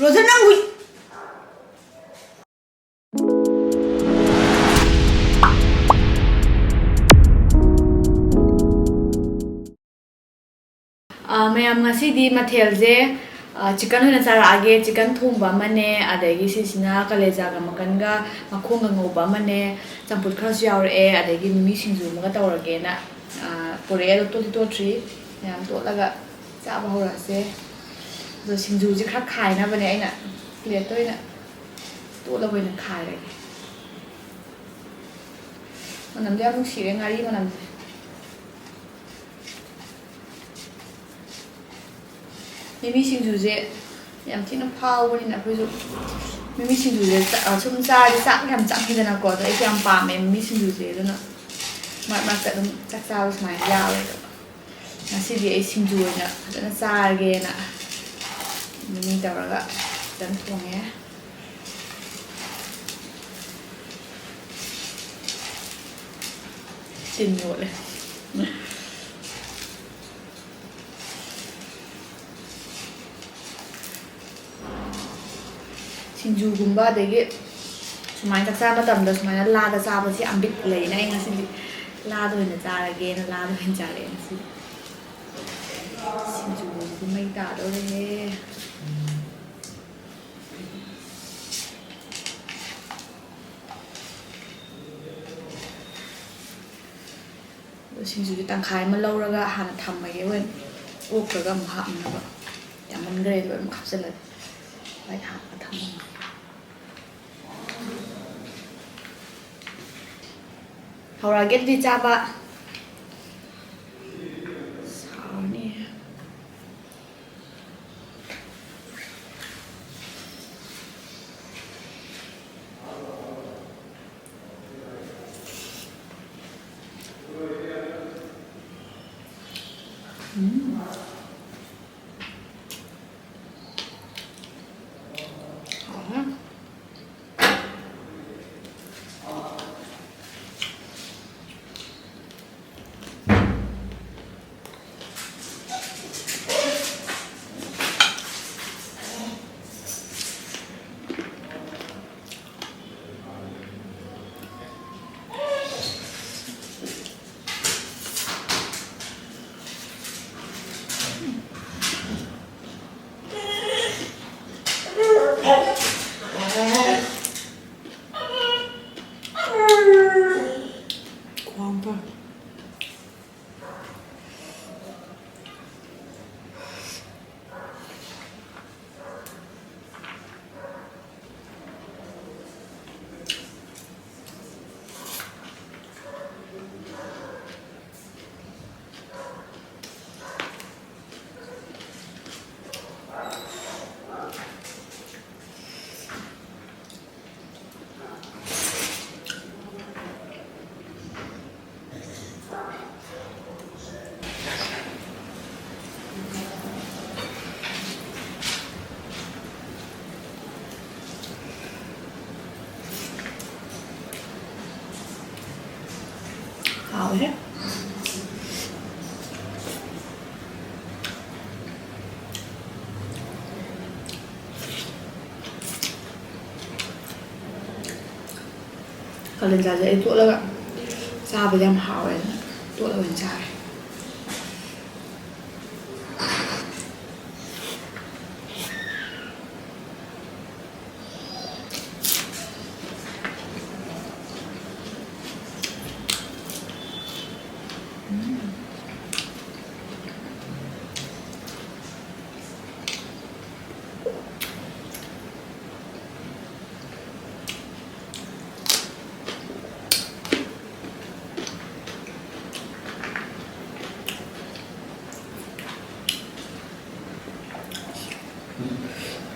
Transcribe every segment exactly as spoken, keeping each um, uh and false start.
Roger, ꯅꯪ ꯍꯨꯏ-, ꯑꯥ, ꯃꯌꯥꯝ, ꯉꯁꯤꯗꯤ ꯃꯊꯦꯜꯁꯦ, ꯑꯥ, ꯆꯤꯛꯀꯟ ꯑꯣꯏꯅ ꯆꯥꯔꯛꯑꯒꯦ꯫ ꯆꯤꯛꯀꯟ ꯊꯣꯡꯕ ꯑꯃꯅꯦ, ꯑꯗꯒꯤ ꯁꯤꯁꯤꯅ ꯀꯂꯦꯖꯥꯒ ꯃꯀꯟꯒ ꯃꯈꯣꯡꯒ ꯉꯧꯕ ꯑꯃꯅꯦ, ꯆꯝꯐꯨꯠ ꯈꯔꯁꯨ ꯌꯥꯎꯔꯛꯑꯦ, ꯑꯗꯒꯤ ꯃꯤꯃꯤ ꯁꯤꯡꯖꯨ ꯑꯃꯒ ꯇꯧꯔꯒꯦꯅ, ꯑꯥ, ꯄꯨꯔꯛꯑꯦ꯫ ꯑꯗꯣ ꯇꯣꯠꯇꯤ ꯇꯣꯠꯇ꯭ꯔꯤ, ꯃꯌꯥꯝ ꯇꯣꯠꯂꯒ ꯆꯥꯕ ꯍꯧꯔꯛꯑꯁꯦ꯫ ꯑꯗꯣ ꯁꯤꯡꯖꯨꯁꯦ ꯈꯔ ꯈꯥꯏꯅꯕꯅꯦ ꯑꯩꯅ ꯄ꯭ꯂꯦꯠꯇ ꯑꯣꯏꯅ ꯇꯣꯠꯂꯒ ꯑꯣꯏꯅ ꯈꯥꯏꯔꯒꯦ꯫ ꯃꯅꯝꯗꯣ ꯌꯥꯝ ꯅꯨꯡꯁꯤꯔꯦ, ꯉꯥꯔꯤ ꯃꯅꯝꯁꯦ꯫ ꯃꯤꯃꯤ ꯁꯤꯡꯖꯨꯁꯦ ꯌꯥꯝ ꯊꯤꯅ ꯐꯥꯎꯕꯅꯤꯅ ꯑꯩꯈꯣꯏꯁꯨ ꯃꯤꯃꯤ ꯁꯤꯡꯖꯨꯁꯦ ꯆꯥ-, ꯁꯨꯝ ꯆꯥꯔꯗꯤ ꯆꯥꯛ ꯌꯥꯝ ꯆꯪꯉꯤꯗꯅꯀꯣ꯫ ꯑꯗꯣ ꯑꯩꯁꯨ ꯌꯥꯝ ꯄꯥꯝꯃꯦ ꯃꯤꯃꯤ ꯁꯤꯡꯖꯨꯁꯦ, ꯑꯗꯨꯅ ꯃꯔꯛ ꯃꯔꯛꯇ ꯑꯗꯨꯝ ꯆꯥꯛ ꯆꯥꯕ ꯁꯨꯃꯥꯏꯅ ꯌꯥꯎꯋꯦ꯫ ꯑꯗꯣ ꯉꯁꯤꯗꯤ ꯑꯩ ꯁꯤꯡꯖꯨ ꯑꯣꯏꯅ ꯐꯖꯅ ꯆꯥꯔꯒꯦꯅ ꯃꯤꯃꯤ ꯇꯧꯔꯒ ꯐꯖꯅ ꯊꯣꯡꯉꯦ꯫ ꯇꯤꯟ ꯌꯣꯠꯂꯦ꯫ ꯁꯤꯡꯖꯨꯒꯨꯝꯕ, ꯑꯗꯒꯤ ꯁꯨꯃꯥꯏꯅ ꯆꯥꯛ ꯆꯥꯕ ꯃꯇꯝꯗ ꯁꯨꯃꯥꯏꯅ ꯂꯥꯗ ꯆꯥꯕꯁꯤ ꯌꯥꯝ ꯕꯤꯠ ꯂꯩꯅ꯫ ꯑꯩ ꯉꯁꯤꯗꯤ ꯂꯥꯗ ꯑꯣꯏꯅ ꯆꯥꯔꯒꯦꯅ ꯂꯥꯗ ꯑꯣꯏꯅ ꯆꯥꯔꯛꯑꯦ ꯉꯁꯤꯗꯤ꯫ ꯁꯤꯡꯖꯨꯁꯤꯗꯤ ꯃꯩ ꯇꯥꯗꯧꯔꯦꯍꯦ꯫ ꯑꯗꯣ ꯁꯤꯡꯖꯨꯁꯦ ꯇꯪꯈꯥꯏ ꯑꯃ ꯂꯧꯔꯒ ꯍꯥꯟꯅ ꯊꯝꯃꯒꯦ, ꯍꯣꯔꯦꯟ ꯑꯣꯛꯈ꯭ꯔꯒ ꯑꯃꯨꯛ ꯍꯥꯞꯅꯕ꯫ ꯌꯥꯝꯃꯟꯈ꯭ꯔꯦ, ꯂꯣꯏ ꯑꯃꯨꯛ ꯍꯥꯞꯆꯤꯜꯂꯒꯦ꯫ ꯂꯥꯏꯠ ꯍꯥꯞꯄ ꯊꯝꯃꯝꯃꯒꯦ꯫ ꯍꯧꯔꯛꯑꯒꯦ ꯑꯗꯨꯗꯤ ꯆꯥꯕ꯫ ꯁꯥꯔꯅꯤ꯫ ꯎꯝ꯫ ꯍꯥꯎꯔꯦ꯫ ꯍꯥꯎꯋꯦꯍꯦ꯫ ꯀꯥꯂꯦꯟ ꯆꯥꯁꯦ ꯑꯩ ꯇꯣꯠꯂꯒ ꯆꯥꯕꯗꯤ ꯌꯥꯝ ꯍꯥꯎꯋꯦ, ꯑꯗꯨꯅ ꯇꯣꯠꯂꯒ ꯑꯣꯏꯅ ꯆꯥꯔꯦ꯫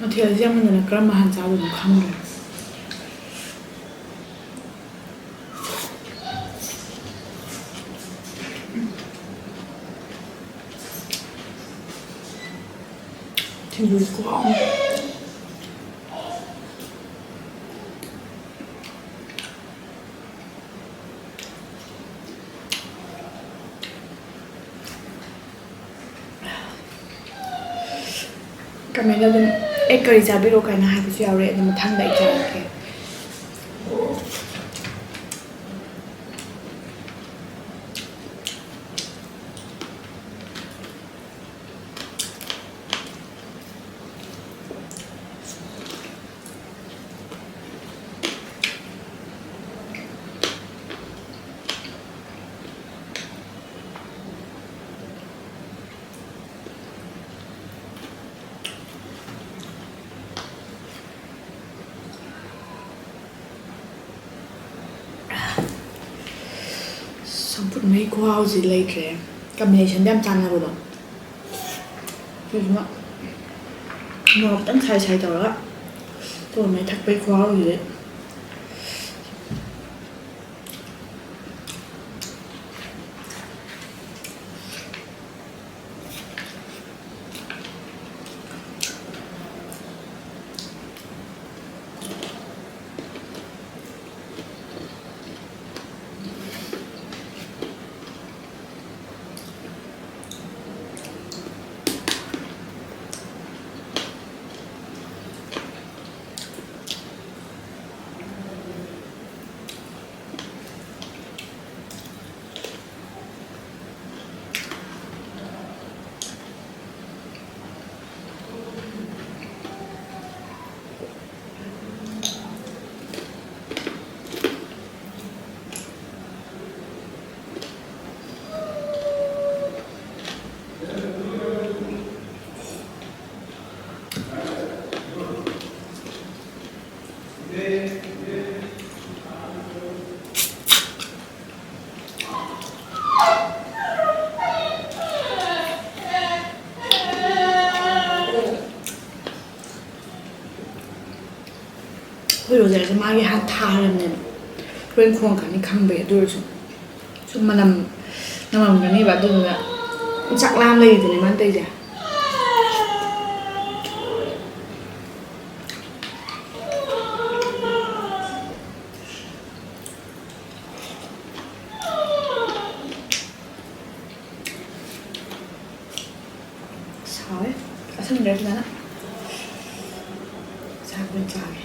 ꯃꯊꯦꯜꯁꯦ ꯌꯥꯝꯃꯟꯗꯅ ꯀꯔꯝꯕ ꯍꯥꯟꯅ ꯆꯥꯗꯣꯏꯅꯣ ꯈꯪꯗ꯭ꯔꯦ꯫ ꯁꯤꯡꯖꯨꯁꯦ ꯈꯨꯍꯥꯎ ꯑꯃ꯫ ꯀꯃꯦꯟꯗ ꯑꯗꯨꯝ ꯑꯦ ꯀꯔꯤ ꯆꯥꯕꯤꯔꯣ ꯀꯥꯏꯅ ꯍꯥꯏꯕꯁꯨ ꯌꯥꯎꯔꯦ, ꯑꯗꯨ ꯃꯊꯪꯗ ꯑꯩ ꯆꯥꯔꯛꯀꯦ꯫ ꯆꯝꯐꯨꯠ ꯃꯍꯤ ꯈꯨꯍꯥꯎꯁꯤ ꯂꯩꯇ꯭ꯔꯦ꯫ ꯀꯝꯕꯤꯅꯦꯁꯟꯗ ꯌꯥꯝ ꯆꯥꯟꯅꯕꯗꯣ꯫ ꯑꯗꯨꯗꯨꯅ ꯃꯣꯔꯣꯛ ꯈꯤꯇꯪ ꯁꯥꯏ ꯁꯥꯏ ꯇꯧꯔꯒ ꯇꯣꯠꯂ ꯊꯛꯄꯒꯤ ꯈꯨꯍꯥꯎꯁꯤꯗꯤ꯫ ꯔꯣꯖꯔꯁꯦ ꯃꯥꯒꯤ ꯍꯥꯟꯅ ꯊꯥꯔꯕꯅꯦꯕ, ꯍꯣꯔꯦꯟ ꯈꯣꯡꯉꯛꯀꯅꯤ ꯈꯪꯕꯩ꯫ ꯑꯗꯨ ꯑꯣꯏꯔꯁꯨ ꯁꯨꯝ ꯃꯅꯝ ꯅꯝꯃꯝꯒꯅꯤꯕ, ꯑꯗꯨꯗꯨꯅ ꯆꯥꯛ ꯂꯥꯝ ꯂꯩꯔꯤꯗꯨꯅꯦ ꯃꯥꯅ ꯇꯧꯔꯤꯁꯦ꯫ ꯁꯥꯎꯋꯦ꯫ ꯆꯥꯁꯤꯟꯗ꯭ꯔꯦ ꯐꯖꯅ꯫ ꯆꯥꯛ ꯑꯣꯏꯅ ꯆꯥꯒꯦ꯫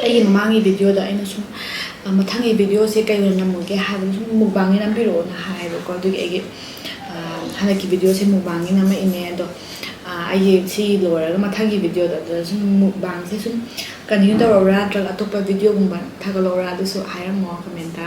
ꯑꯩꯒꯤ ꯃꯃꯥꯡꯒꯤ ꯚꯤꯗꯤꯑꯣꯗ ꯑꯩꯅ ꯁꯨꯝ, ꯑ, ꯃꯊꯪꯒꯤ ꯚꯤꯗꯤꯑꯣꯁꯦ ꯀꯩ ꯑꯣꯏꯅ ꯅꯝꯃꯨꯒꯦ ꯍꯥꯏꯕꯗ ꯁꯨꯝ ꯃꯨꯛꯕꯥꯡꯒꯤ ꯅꯝꯕꯤꯔꯛꯑꯣꯅ ꯍꯥꯏꯌꯦꯕꯀꯣ꯫ ꯑꯗꯨꯒꯤ ꯑꯩꯒꯤ, ꯑ, ꯍꯟꯗꯛꯀꯤ ꯚꯤꯗꯤꯑꯣꯁꯦ ꯃꯨꯛꯕꯥꯡꯒꯤ ꯅꯝꯃꯛꯏꯅꯦ꯫ ꯑꯗꯣ, ꯑ, ꯑꯩꯒꯤ ꯁꯤ ꯂꯣꯏꯔꯒ ꯃꯊꯪꯒꯤ ꯚꯤꯗꯤꯑꯣꯗ ꯑꯗꯨꯗ ꯁꯨꯝ ꯃꯨꯛꯕꯥꯡꯁꯦ ꯁꯨꯝ ꯀꯟꯇꯤꯅ꯭ꯌꯨ ꯇꯧꯔꯛꯎꯔꯥ ꯅꯠꯇ꯭ꯔꯒ ꯑꯇꯣꯞꯄ ꯚꯤꯗꯤꯑꯣꯒꯨꯝꯕ ꯊꯥꯒꯠꯂꯛꯎꯔꯥ, ꯑꯗꯨꯁꯨ ꯍꯥꯏꯔꯝꯃꯣ ꯀꯃꯦꯟꯇ꯫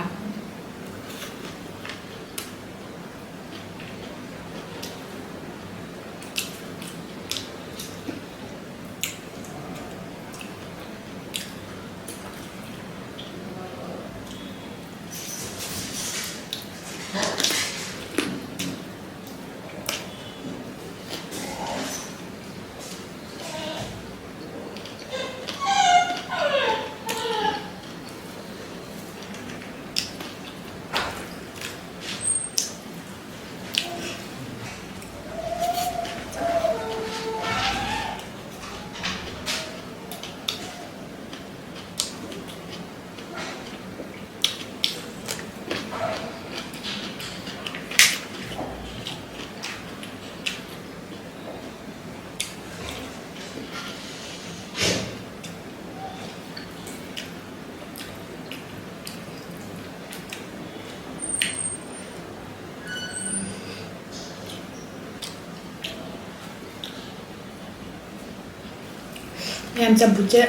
ꯆꯝꯐꯨꯠꯁꯦ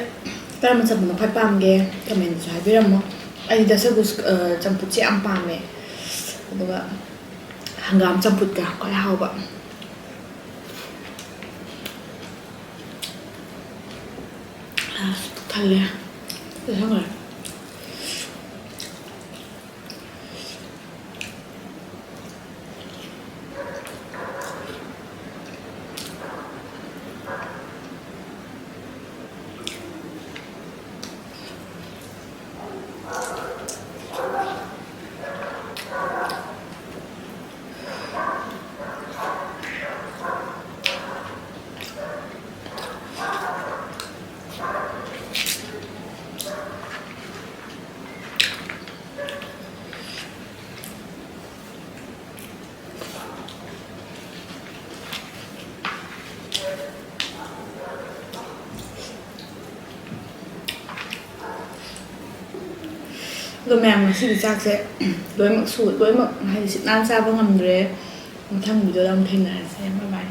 ꯀꯔꯝꯕ ꯆꯝꯐꯨꯠꯅ ꯈ꯭ꯋꯥꯏ ꯄꯥꯝꯒꯦ? ꯀꯃꯦꯟꯗꯁꯨ ꯍꯥꯏꯕꯤꯔꯝꯃꯣ꯫ ꯑꯩꯗꯤ ꯗꯁꯀꯨꯁ, ꯑ, ꯆꯝꯐꯨꯠꯁꯦ ꯌꯥꯝ ꯄꯥꯝꯃꯦ꯫ ꯑꯗꯨꯒ ꯍꯪꯒꯥꯝ ꯆꯝꯐꯨꯠꯀ ꯈ꯭ꯋꯥꯏ ꯍꯥꯎꯕ꯫ ꯑꯁ, ꯄꯨꯛ ꯊꯜꯂꯦ꯫ ꯂꯣꯏꯁꯟꯈ꯭ꯔꯦ꯫ ꯑꯗꯣ ꯃꯌꯥꯝ, ꯉꯁꯤꯒꯤ ꯆꯥꯛꯁꯦ ꯂꯣꯏꯅꯃꯛ ꯁꯨ-, ꯂꯣꯏꯅꯃꯛ ꯍꯥꯏꯗꯤ ꯁꯤꯠ ꯅꯥꯟ ꯆꯥꯕ ꯉꯝꯗ꯭ꯔꯦ꯫ ꯃꯊꯪ ꯚꯤꯗꯤꯑꯣꯗ ꯑꯃꯨꯛ ꯊꯦꯡꯅꯔꯁꯦ꯫ Bye bye꯫